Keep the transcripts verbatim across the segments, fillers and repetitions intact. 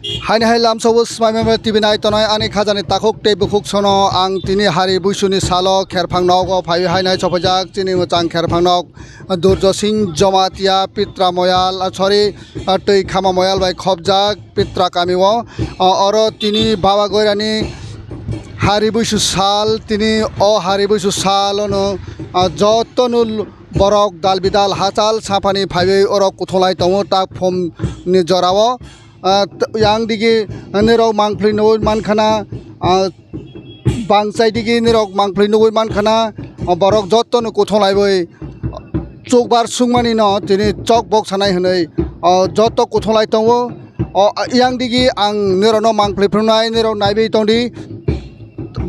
Haini hai lamsao swmai mema T V nai tongnai ani khajani takhuk tei bukhuk sono ang tini hari buisuni salo kherphang nogo phaiwi haini hai sopaijak chini mwchang kherphang nok Durjo Singh Jamatia Pitra Moyal, ah, sorry, ah, twi Khama Moyal bai khopjak Pitra kamio. Ah, oro tini Baba Goirani hari buisu sal, tini o hari buisu sal ono, ah, jotono borok dal bidal hachal saphani phaiwi oro kuthulai tongo tak phom ni jorao. Ah, t-, yang digi nirok mangphlwi nugwi mankhana, ah, bangchai digi nirok mangphlwi nugwi mankhana, ah, borok jotono kuthung laiwi chukbar sungmani no tini chok bok sanai hwnwi, ah, joto kuthung lai tongo. O, ah, yang digi ang nirokno mangphlwi phunuknai, nirok naiwi tongdi.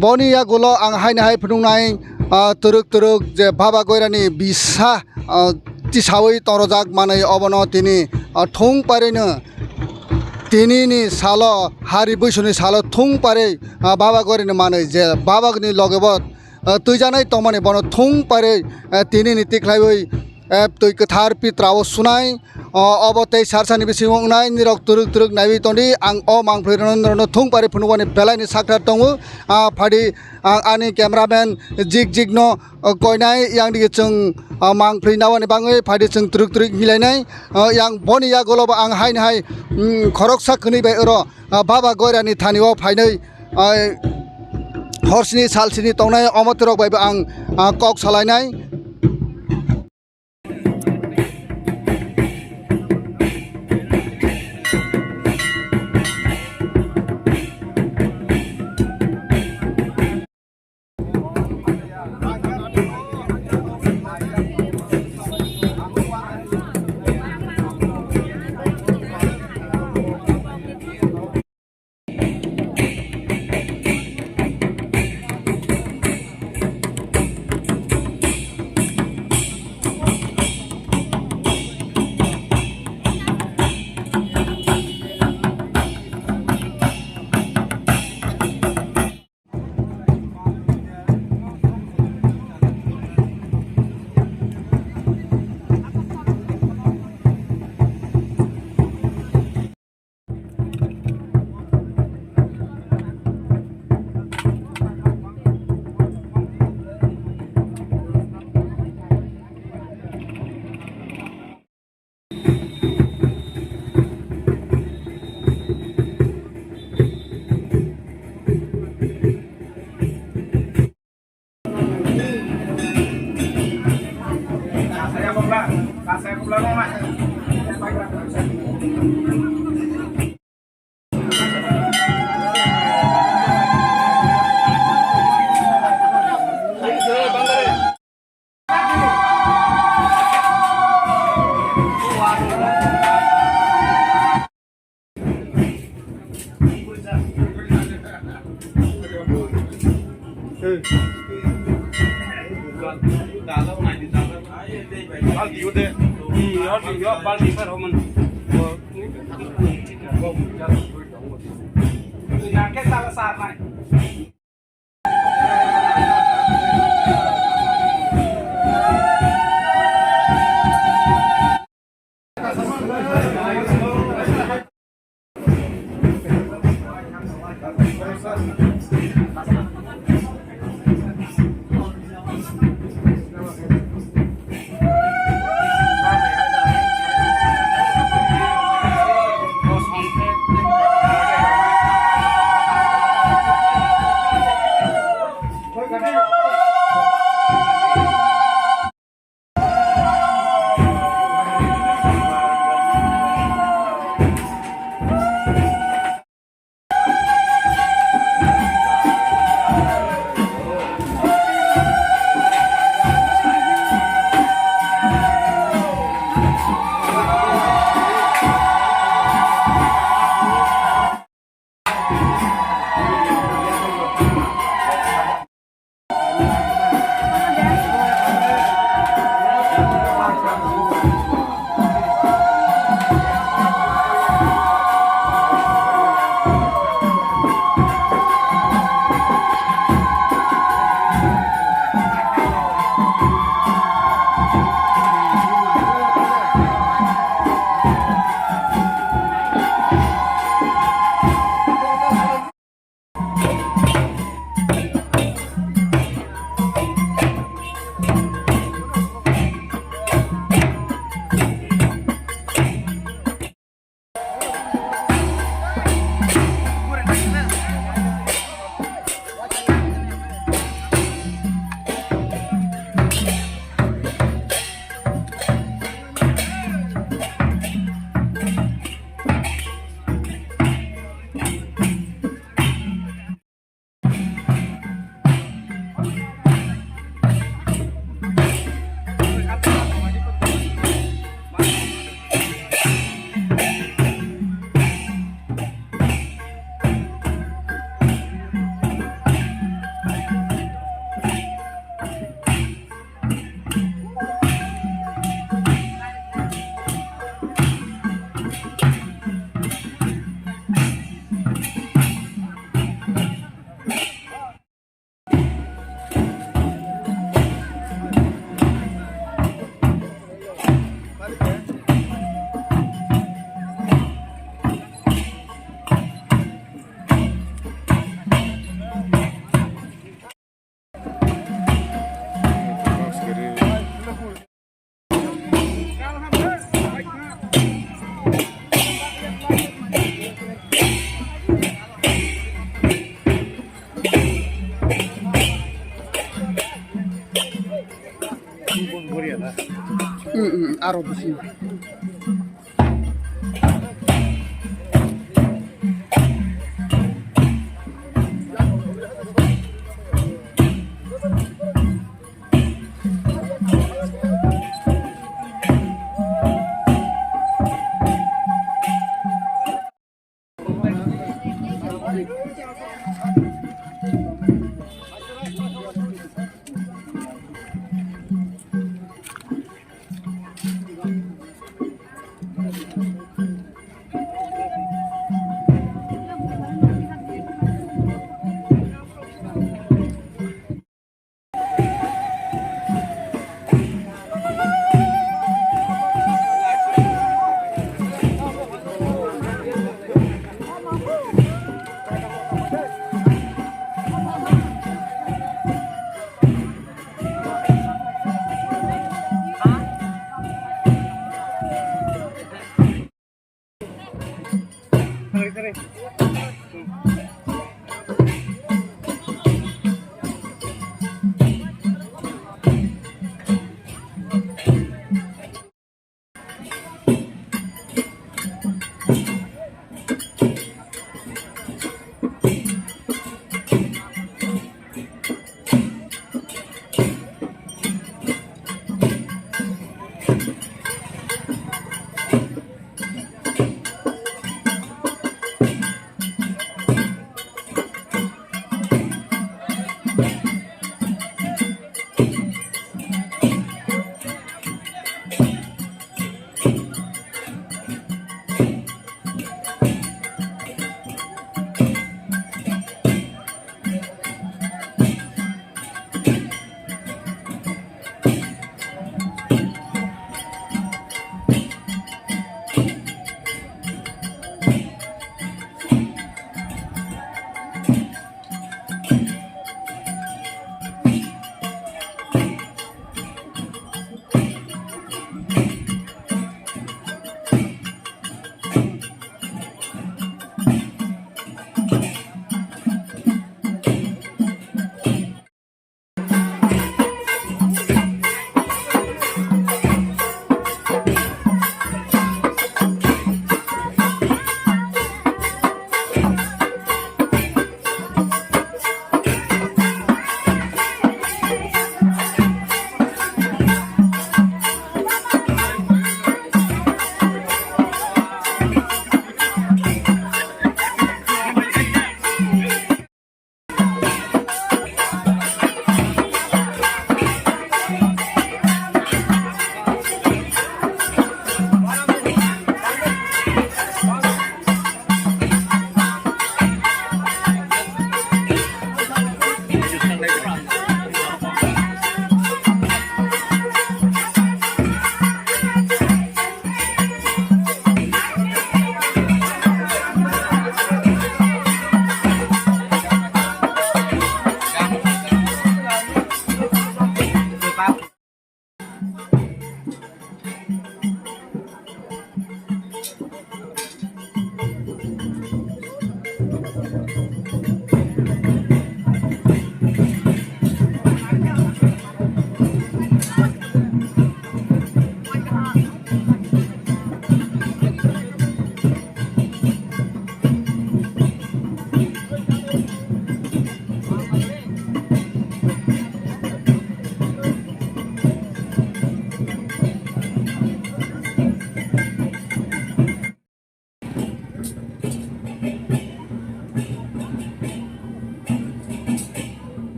Boni yagulo ang haini hai phunuknai, ah, twrwk twrwk je Baba Goirani bisa, ah, tisawi tongrojak manwi obono tini, ah, thung parino tinini salo hari buisuni salo thung parwi, ah, Baba Goirani manwi je Babani logebo, ah, twijanai tongmani bono thung parwi, ah, tinini tikhlaiwi, ah, twi kwthar Pitrao sunai. O, obo tei sarsani bisingo wngnai nirok twrwk twrwk naiwi tongdi. Ang o mangphlwi rwno nirokno thung parwi phunukmani belaini sakthar tongo. Ah, phadi, ah, ani cameraman jik jik no, ah, koinai yang digi chwng, ah, mangphlwi nawani bangwi phadi chwng twrwk twrwk hilainai. Ah, yang boni yagulo bo ang haini hai, mm, khoroksa kwnwi bai oro, ah, Baba Goirani thani o phainai, ah, horsini salsini tongnai omo twrok bai bo ang, ah, kok salainai.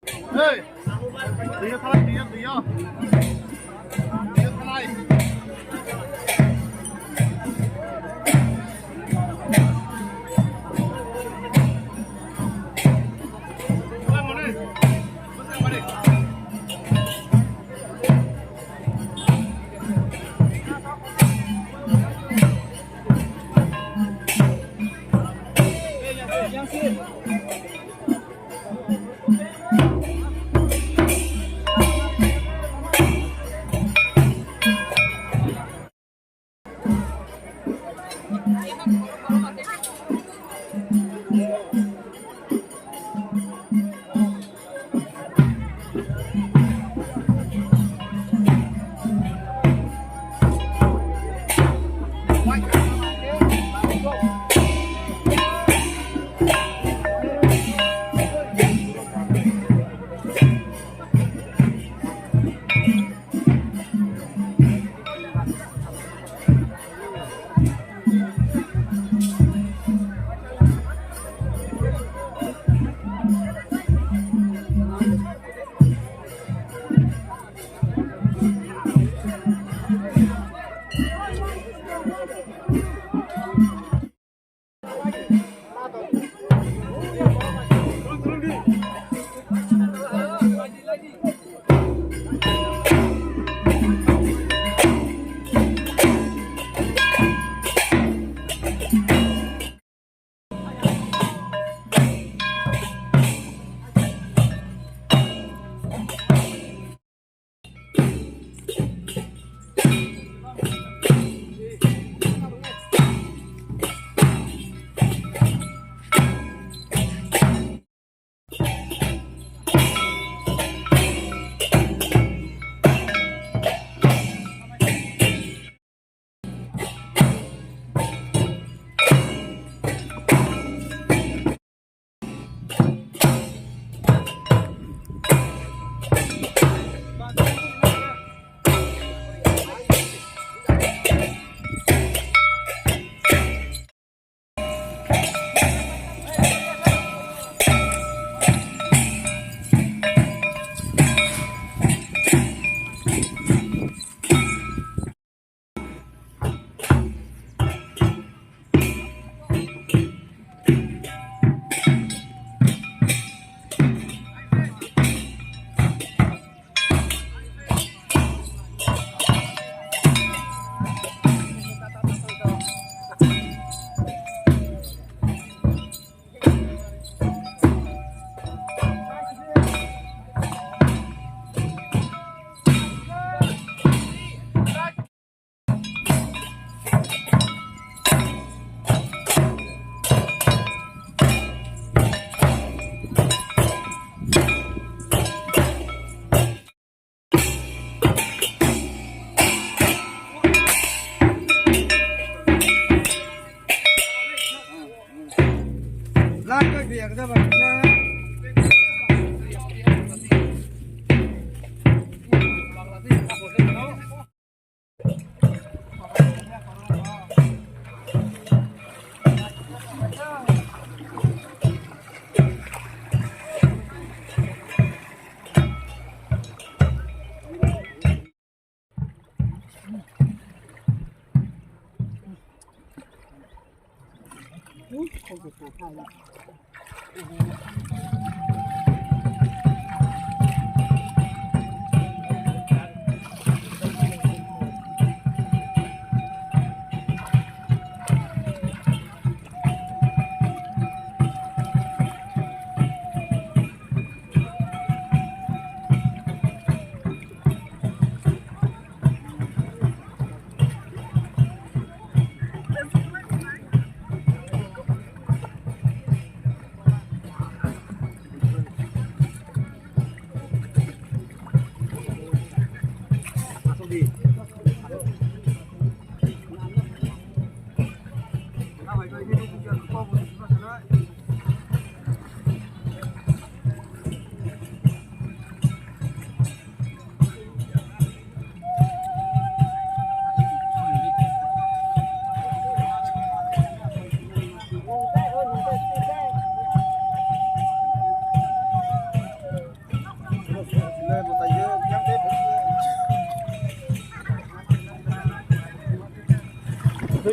Hey! Duiyo thalai, duiyo, duiyo. Duiyo thalai.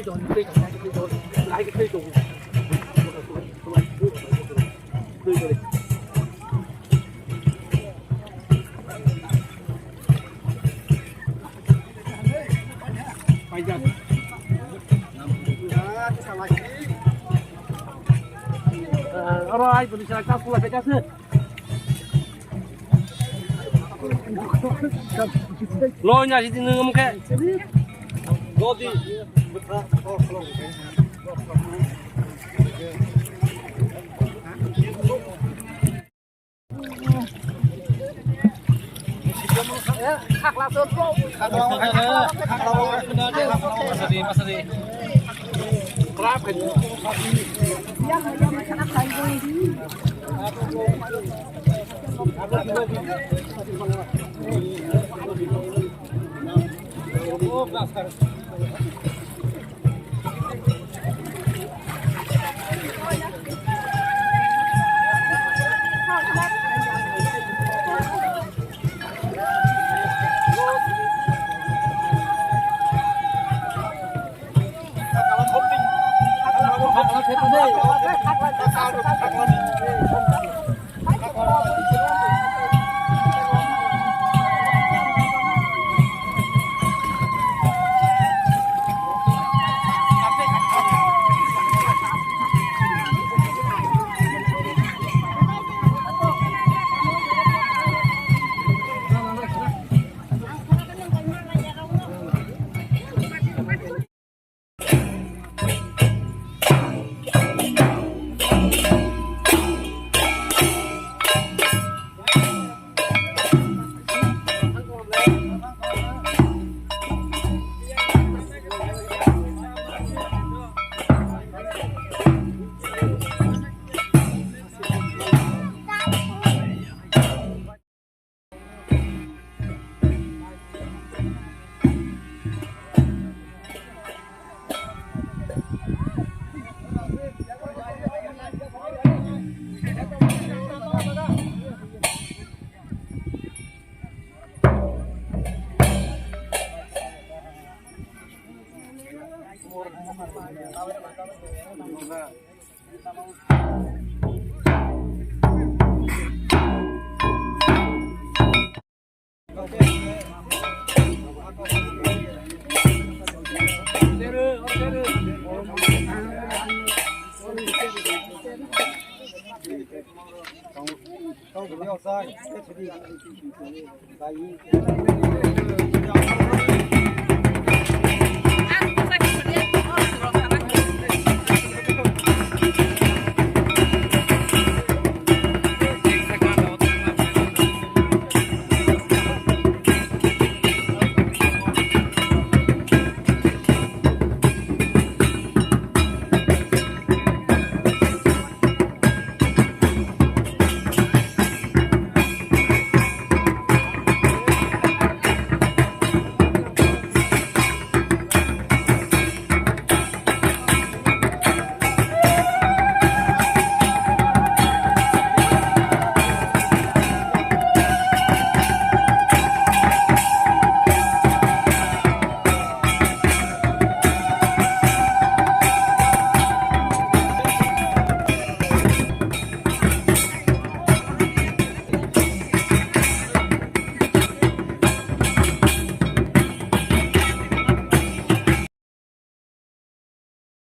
Oro ai puni sa ka pula ka se. Lo nya si nung mukhe. Godi.